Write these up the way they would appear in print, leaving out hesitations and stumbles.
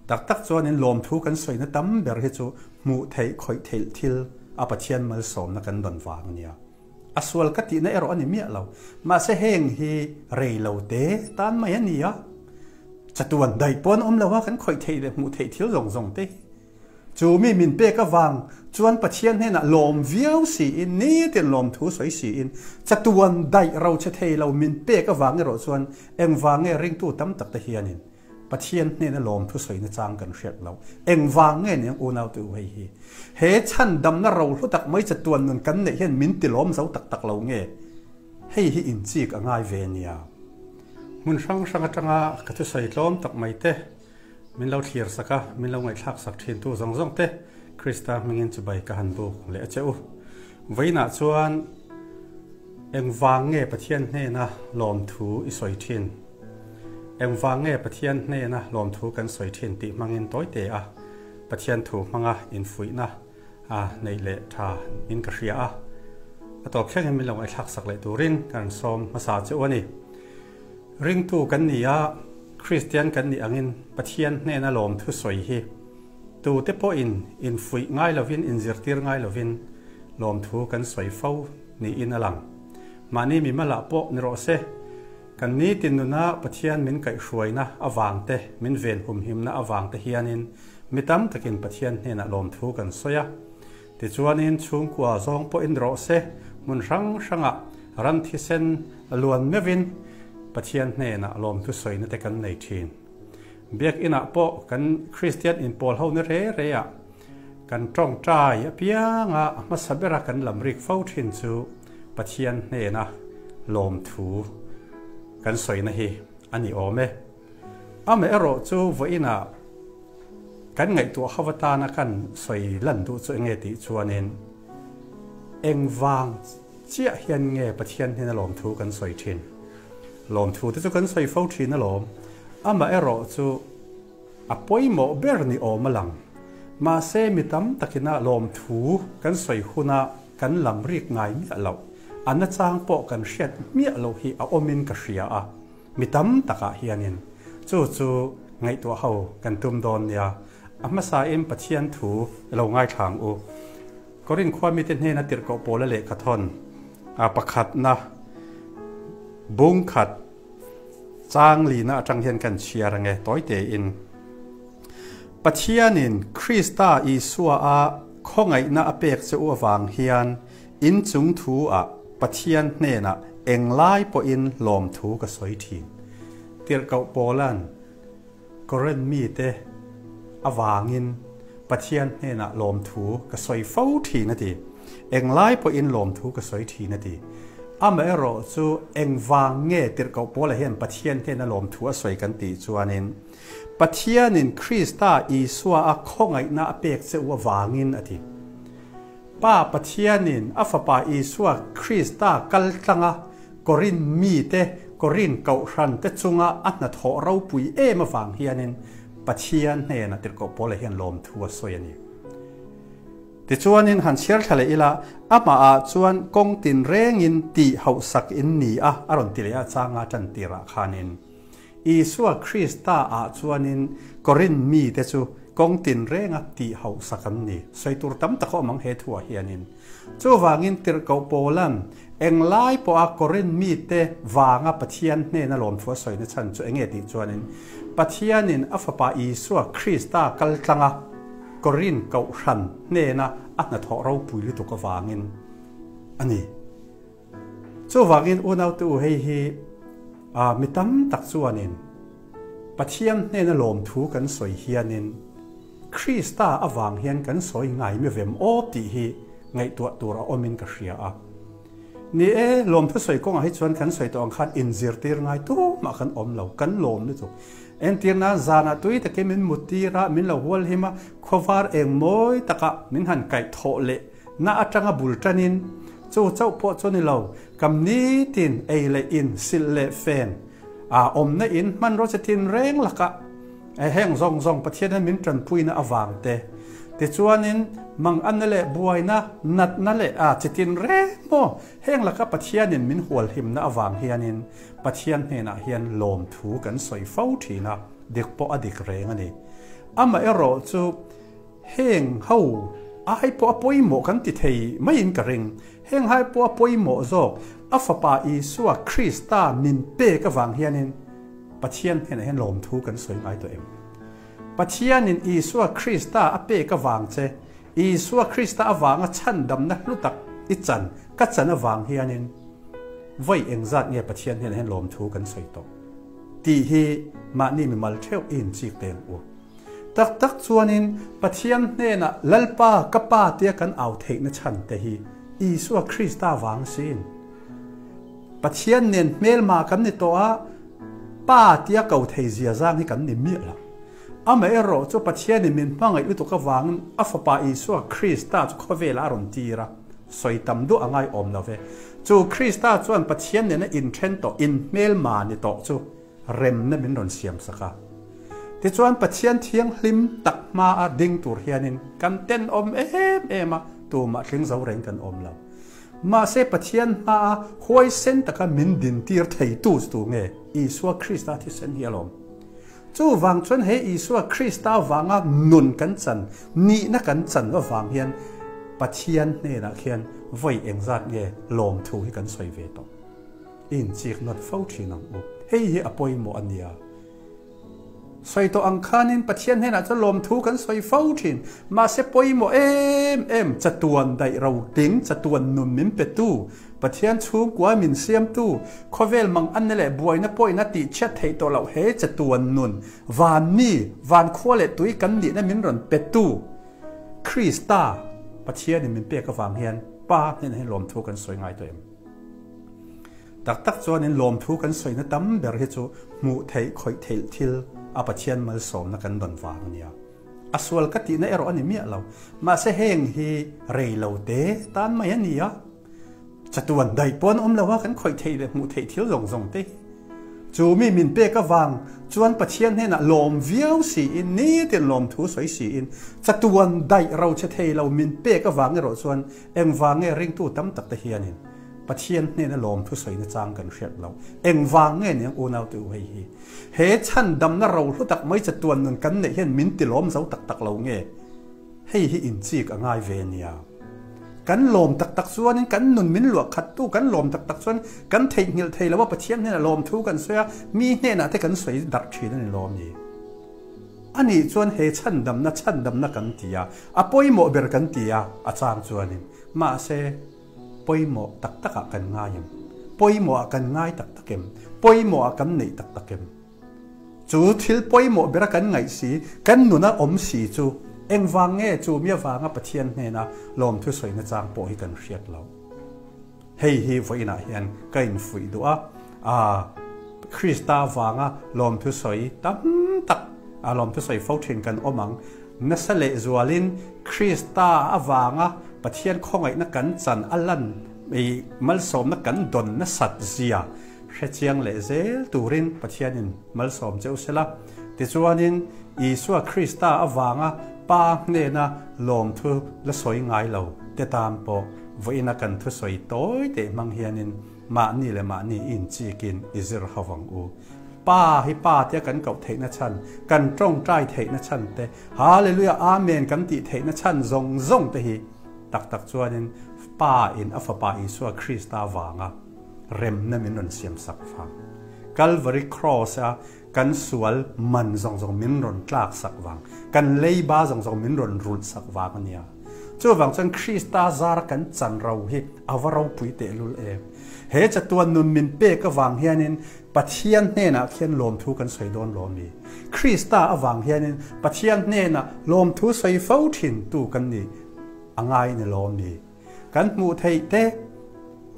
Tak tak chuanin lawmthu kan sawina tam ber hi chu hmuh theih khawih theih thil a Pathian malsawmna kan dawn vang a nia. A sual ka tihna erawh a ni miah lo. Mahse heng hi rei lo te tan mai a ni a. Chatuan daih pawh an awm lo a, kan khawih theih leh hmuh theih thil zawng zawng te hi. Chu mi min pek avang chuan Pathian hnenah lawm viau siin, nitin lawmthu sawi siin, chatuan daih ro che thei lo min pek avang erawh chuan engvang nge ringtu tam tak te hianin Pathian hnena lawmthu sawina chang kan hriat lo. Engvang nge niang unaute u hei hi? He chhandamna rohlu tak mai chatuan nun kan neih hian min tilawm zo tak tak lo nge? Hei hi inchik a ngai ve nia. Hmun hrang hrang atanga ka thusawi tlawm tak mai te, min lo thlir sak a, min lo ngaihthlak sak thintu zawng zawng te, Krista hmingin chibai ka han buk leh a che u. Vawiinah chuan engvang nge Pathian hnena lawmthu i sawi thin? Engvang nge Pathian hnena lawmthu kan sawi thin tih hmangin tawite a Pathian thu hmanga infuihna a neih leh tha in ka hria a. A tawp thlengin min lo ngaihthlak sak leh turin ka rawn sawm hmasa che u a ni. Ringtu kan ni a, Kristian kan nih angin Pathian hnena lawmthu sawi hi tute pawhin infuih ngai lovin inzirtir ngai lovin lawmthu kan sawi fo niin a lang. Mahni mimalah pawh ni rawh se. Kan nitin nuna Pathian min kaihhruaina avang te, min ven humhimna avang te hianin mi tam takin Pathian hnenah lawmthu kan sawi a. Tichuanin chhungkua zawng pawhin rawh se, hmun hrang hrangah ram thisen luan meuhin Pathian hnenah lawmthu sawina te kan nei thin. Biakinah pawh kan Kristian inpawl ho ni re re ah kan tawngtai apianga a hmasa bera kan lam rik fo thin chu Pathian hnena lawmthu kan sawina hi a ni awm e. Amaherawh chu vawiinah kan ngaihtuah ho atana kan sawi lan duh chu enge tih chuanin engvang chiah hian nge Pathian hnena lawmthu kan sawi thin? Lawmthu te chu kan sawi fo thin alawm. Amaherawh chu A pawimawh ber ni awm a lang. Mahse mi tam takina lawmthu kan sawi huna kan lam rik ngai miah loh, a nachang pawh kan hriat miah loh hi a awmin ka hria a, mi tam takah hianin chu chu ngaihtuah ho kan tum dawn nia. A hmasain Pathian thu lo ngaithlang u. Korin khua mite hnena tirhkoh pawla lehkhathawn a pakhatna bung khat Chang lina atang hian kan chhiar ange tawi tein. Pathianin Krista Isua a khawngaihna a pek che u avang hian in chung thu ah Pathian hnenah englai pawhin lawmthu ka sawi thin. Tirhkoh Paula'n Korinth mite avangin Pathian hnenah lawmthu ka sawi fo thin a ti. Englai pawhin lawmthu ka sawi thin a ti. Amaherawh chu engvang nge tirhkoh Paula hian Pathian hnena lawmthu a sawi kan tih chuanin Pathianin Krista Isua a khawngaihna a pek che u avangin a ti. Pa Pathianin a Fapa Isua Krista kal tlanga Korinth mite, Korinth kohhran te chunga a hnathawh ropui em avang hianin Pathian hnenah tirhkoh Paula hian lawmthu a sawi a ni. Tichuanin han chhiar thla leh ila, amahah chuan kawng tinrengin tih hauhsak in ni a, a rawn ti leh a, changa tan tirah khanin Isua Krista ah chuanin Korinth mite chu kawng tinrenga tih hauhsak an ni. Sawi tur tam tak a awm ang he thuah hianin. Chuvangin tirhkoh Paula'n englai pawha Korinth mite vanga Pathian hnena lawmthu a sawina chhan chu enge tih chuanin Pathianin a Fapa Isua Krista kal tlanga Korinth kohhran hnena a hnathawh ropui lutuk avangin a ni. Chuvangin unaute u hei hi mi tam tak chuanin Pathian hnena lawmthu kan sawi hianin Krista avang hian kan sawi ngai mi vem aw tih hi ngaihtuah tur a awmin ka hria a. Ni e, lawmthu sawi kawngah hi chuan kan sawi tawh ang khan inzirtir ngai tumah kan awm lo, kan lawm lutuk. Entir nan zanah tui takin min muttir a, min lo hual him a, khawvar eng mawi takah min han kaih thawh leh na atanga bul tanin chu chauh pawh chu ni lo, kam nitin ei leh in, silh leh fen, a awmna in hmanraw che tin reng lakah Heng zawng zawng Pathian hian min tanpuina avang te, tichuanin manganna leh buaina, natna leh a chitin reng maw, heng laka Pathianin min hualhimna avang hianin Pathian hnenah hian lawmthu kan sawi fo thin a, dik pawh a dik reng a ni. Amaherawh chu heng ho ai pawh a pawimawh kan ti thei maiin ka ring. Heng hai pawh a pawimawh zawk a Fapa Isua Krista min pek avang hianin Pathian hnenah hian lawmthu kan sawi ngai tawh em? Pathianin Isua Krista a pek avang che, Isua Krista avanga chhandamna hlu tak i chan, ka chan avang hianin vawi engzat nge Pathian hnenah hian lawmthu kan sawi tawh? Tih hi mahni mimal theuh i inchik teng u. Tak tak chuanin Pathian hnenah Lalpa ka Pa tia kan au theihna chhan te hi Isua Krista vang sin. Pathian nen hmelma kan ni tawh a, Pa tia ko thei zia zang hi kan ni miah lo. Amaherawh chu Pathianin min hmangaih lutuk avangin a Fapa Isua Krista chu khawvelah a rawn tir a, sawi tam duah a ngaiawm lo ve. Chu Krista chuan Pathian nena inthen tawh, inhmelma ni tawh chu remna min rawn siam sak a. Tichuan Pathian thianghlim tak hmaa ding tur hianin kan tenawm em em a, tumah tling zo reng kan awm lo. Mahse Pathian hmaa huaisen taka min dintir theitu chu tu nge? Isua Krista thisen hi alawm. Chuvang chuan he Isua Krista vanga nun kan chan, nihna kan chan avang hian Pathian hnenah khian vawi engzat nge lawmthu hi kan sawi ve tawh. I inchik nawt fo thin ang u. Hei hi a pawimawh a nia. Sawi tawh ang khanin Pathian hnenah chuan lawmthu kan sawi fo thin. Mahse pawimawh em em, chatuan daih rotling, chatuan nun min petu, Pathian chhungkua min siamtu, khawvel mang anna leh buaina pawhin a tihchhiat theih tawh loh he chatuan nun, van mi, van khua leh tui kan nihna min rawn petu, Krista Pathianin min pek avang hian Pa hnenah hian lawmthu kan sawi ngai tawh em? Tak tak chuanin lawmthu kan sawina tam ber hi chu hmuh theih khawih theih thil a Pathian malsawmna kan dawn vang a nia. A sual ka tihna erawh a ni miah lo. Mahse heng hi rei lo te tan mai a ni a. Chatuan daih pawh an awm lo a kan khawih theih leh hmuh theih thil zawng zawng te hi. Chu mi min pek avang chuan Pathian hnenah lawm viau siin nitin lawmthu sawi siin chatuan daih ro che thei lo min pek avang erawh chuan engvang nge ringtu tam tak te hianin Pathian hnena lawmthu sawina chang kan hriat lo. Engvang nge niang unaute u hei hi? He chhandamna rohlu tak mai chatuan nun kan neih hian min ti lawm zo tak tak lo nge? Hei hi inchik a ngai ve nia. Kan lawm tak tak chuanin kan nun min luah khattu kan lawm tak tak chuan kan theihnghilh thei lo a, Pathian hnena lawmthu kan sawi a, mi hnenah te kan sawi darh thin a ni lawm ni? Anih chuan he chhandamna chhandamna kan ti a, a pawimawh ber kan ti a, a chang chuanin. Mahse. Pawimawh tak takah kan ngai em? Pawimawhah kan ngai tak tak em? Pawimawhah kan neih tak tak em? Chu thil pawimawh bera kan ngaih si, kan nuna awm si chu engvang nge chu mi avanga Pathian hnena lawmthu sawina chang pawh hi kan hriat lo. Hei hi vawiinah hian ka infuih duh a, aa Krista avanga lawmthu sawi tam tak, a lawmthu sawi fo thin kan awm ang. Nasa lehzualin Krista avanga Pathian khawngaihna kan chan a lan i malsawmna kan dawn nasat zia hrechiang leh zel turin Pathianin malsawm che u sela. Tichuanin Isua Krista avanga Pa hnena lawmthu la sawi ngai lo te tan pawh vawiina kan thusawi tawi teh hmang hianin mahni leh mahni inchikin i zir ho ang u. Pa hi Pa tia kan koh theihna chhan, kan tawngtai theihna chhan te, Hallelujah Amen kan tih theihna chhan zawng zawng te hi tak tak chuanin Pa in a Fapa Isua Krista vanga remna min rawn siam sak vang, Calvary Cross a kan sual man zawng zawng min rawn tlak sak vang, kan leiba zawng zawng min rawn rulh sak vang a nia. Chuvang chuan Krista zara kan chan ro hi a va ropui tehlul em. He chatuan nun min pek avang hianin Pathian hnenah khian lawmthu kan sawi dawn lo mi? Krista avang hianin Pathian hnenah lawmthu sawi fo thin tu kan ni a ngai ni lo mi? Kan hmuh theih te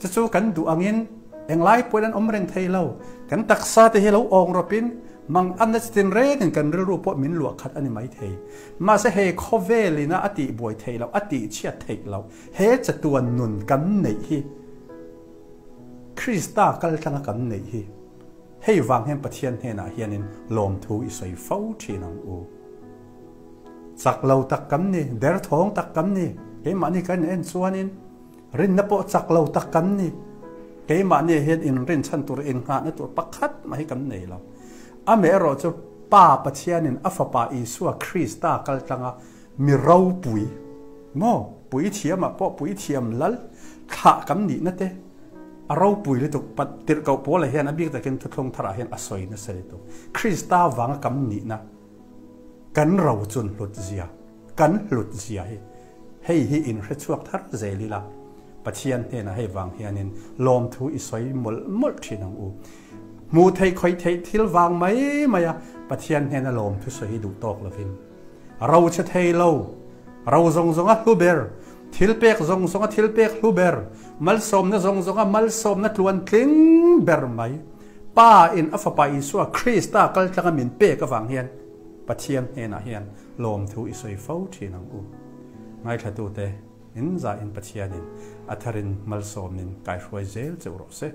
chu chu kan duh angin englai pawhin an awm reng thei lo. Kan taksa te hi lo awng rawpin mang anna chitin rengin kan rilru pawh min luah khat a ni mai thei. Mahse he khawvelina a tihbuai theih loh, a tihchhiat theih loh he chatuan nun kan neih hi Krista kaltlanga kan neih hi hei vang hian Pathian hnenah hianin lawmthu i sawi fo thin ang u. Chak lo tak kan ni, derthawng tak kan ni, keimahni kan en chuanin rinna pawh chak lo tak kan ni. Keimahni hian inrinchhan tur, innghahna tur pakhat mah hi kan nei lo. Amaherawhchu. Pa Pathianin a Fapa Isua Krista kaltlanga mi ropui, maw, puithiamah pawh puithiam lal thlah kan nihna te a ropui lutuk pat tirhkoh Paula hian a bik takin thuthlung tharah hian a sawi nasa lutuk. Krista vanga kam nihna kan rochun hlut zia, kan hlut zia hi hei hi inhre chhuak thar zel ila Pathian hnenah hei vang hianin lawmthu i sawi mawlh mawlh thin ang u. Hmuh theih khawih theih thil vang mai mai a Pathian hnena lawmthu sawi hi duh tawk lovin ro che thei lo, ro zawng zawnga hlu ber, thil pek zawng zawnga thil pek hlu ber, malsawmna zawng zawnga malsawmna tluan tling ber mai Pa in a Fapa Isua Krista kaltlanga min pek avang hian Pathian hnenah hian lawmthu i sawi fo thin ang u. Ngaithlatute, in zahin Pathianin a tharin malsawmin kaihruai zel cheu rawh se.